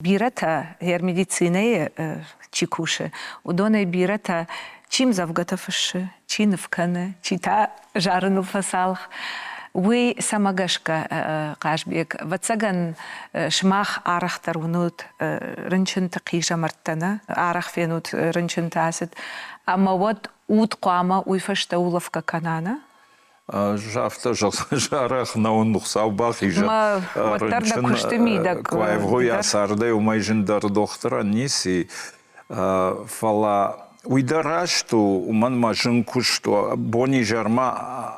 Бирӕтӕ, медицинӕйы чи кусы, уыдонӕй бирӕтӕ чи мдзӕвгӕтӕ фыссы, чи ныв кӕны, чи та зарыныл фӕцалх. Уый цӕмӕ гӕсгӕ, Хъазбег, ӕвӕццӕгӕн, сымах арӕхдӕр уынут рынчынты хъизӕмӕрттӕ, нӕ? Арӕх фенут рынчынты ацыд. Ӕмӕ уӕд уд хъуамӕ уый фӕстӕ улӕфгӕ кӕна, нӕ? Ӕз афтӕ арӕх нӕ уын Хуыцау бахизӕд. Уӕддӕр дӕ куысты мидӕг. Куы аивгъуыйа цардӕй, уымӕй зындӕр дохтырӕн ницы и. Фӕлӕ уый дӕр раст у, уымӕн мӕ зын куыст у. Бон-изӕрмӕ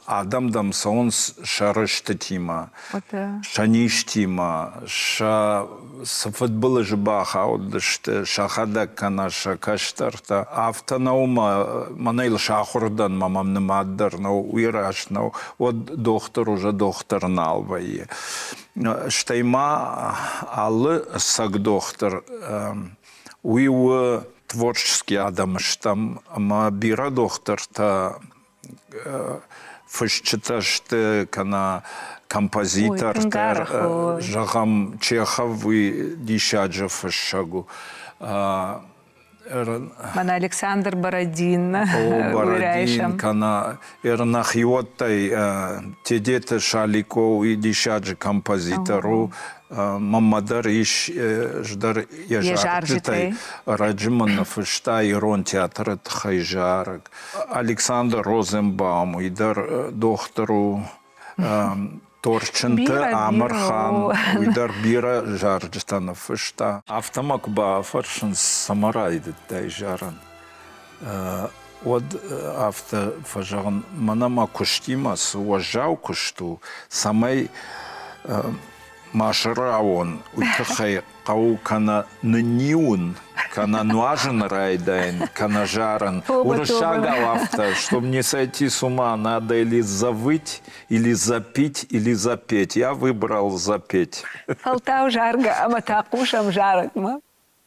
адӕм дӕм цӕуынц сӕ рыстытимӕ, сӕ низтимӕ, сӕ цы фыдбылызы бахаудысты сӕхӕдӕг кӕнӕ сӕ кӕстӕртӕ. Афтӕ нӕу мӕ, мӕнӕ йыл сахуыр дӕн, мӕ мӕм нымад дӕр нӕу, уый раст нӕу, уӕд дохтыр уже дохтыр нал вӕййы. Стӕй ма алы цӕг дохтыр уый у творческий адӕм стӕм ӕмӕ бирӕ дохтыртӕ фысджытӕ сты кӕнӕ композитортӕ, зӕгъӕм, Чехов уый диссаджы фыссӕг у. Мӕнӕ Александр Бородин. О, Бородин, кӕнӕ нӕхиуӕттӕй Тедеты Шалико уый диссаджы композитор у. Мӕнмӕ дӕр ис ӕз дӕр йӕ зарджытӕй ӕрӕджы мын ныффыста ирон театры тыххӕй зарӕг. Александр Розенбаум, уый дӕр дохтыр у. Торчынты Амырхан, уый дӕр бирӕ зарджытӕ ныффыста. Афтӕ мӕ куы бафӕрсынц, цӕмӕ райдыдтай зарын, уӕд афтӕ фӕзӕгъын, мӕнӕ мӕ куыстимӕ цы уӕззау куыст у, цӕмӕй ма срауон, уый тыххӕй хъӕуы кӕнӕ нынниуын, кӕнӕ нуазын райдайын, кӕнӕ зарын. Уырыссагау афтӕ, чтобы не сойти с ума, надо или завыть, или запить, или запеть. Я выбрал запеть. Фӕлтау заргӕ ӕмӕ та хъусӕм зарӕгмӕ.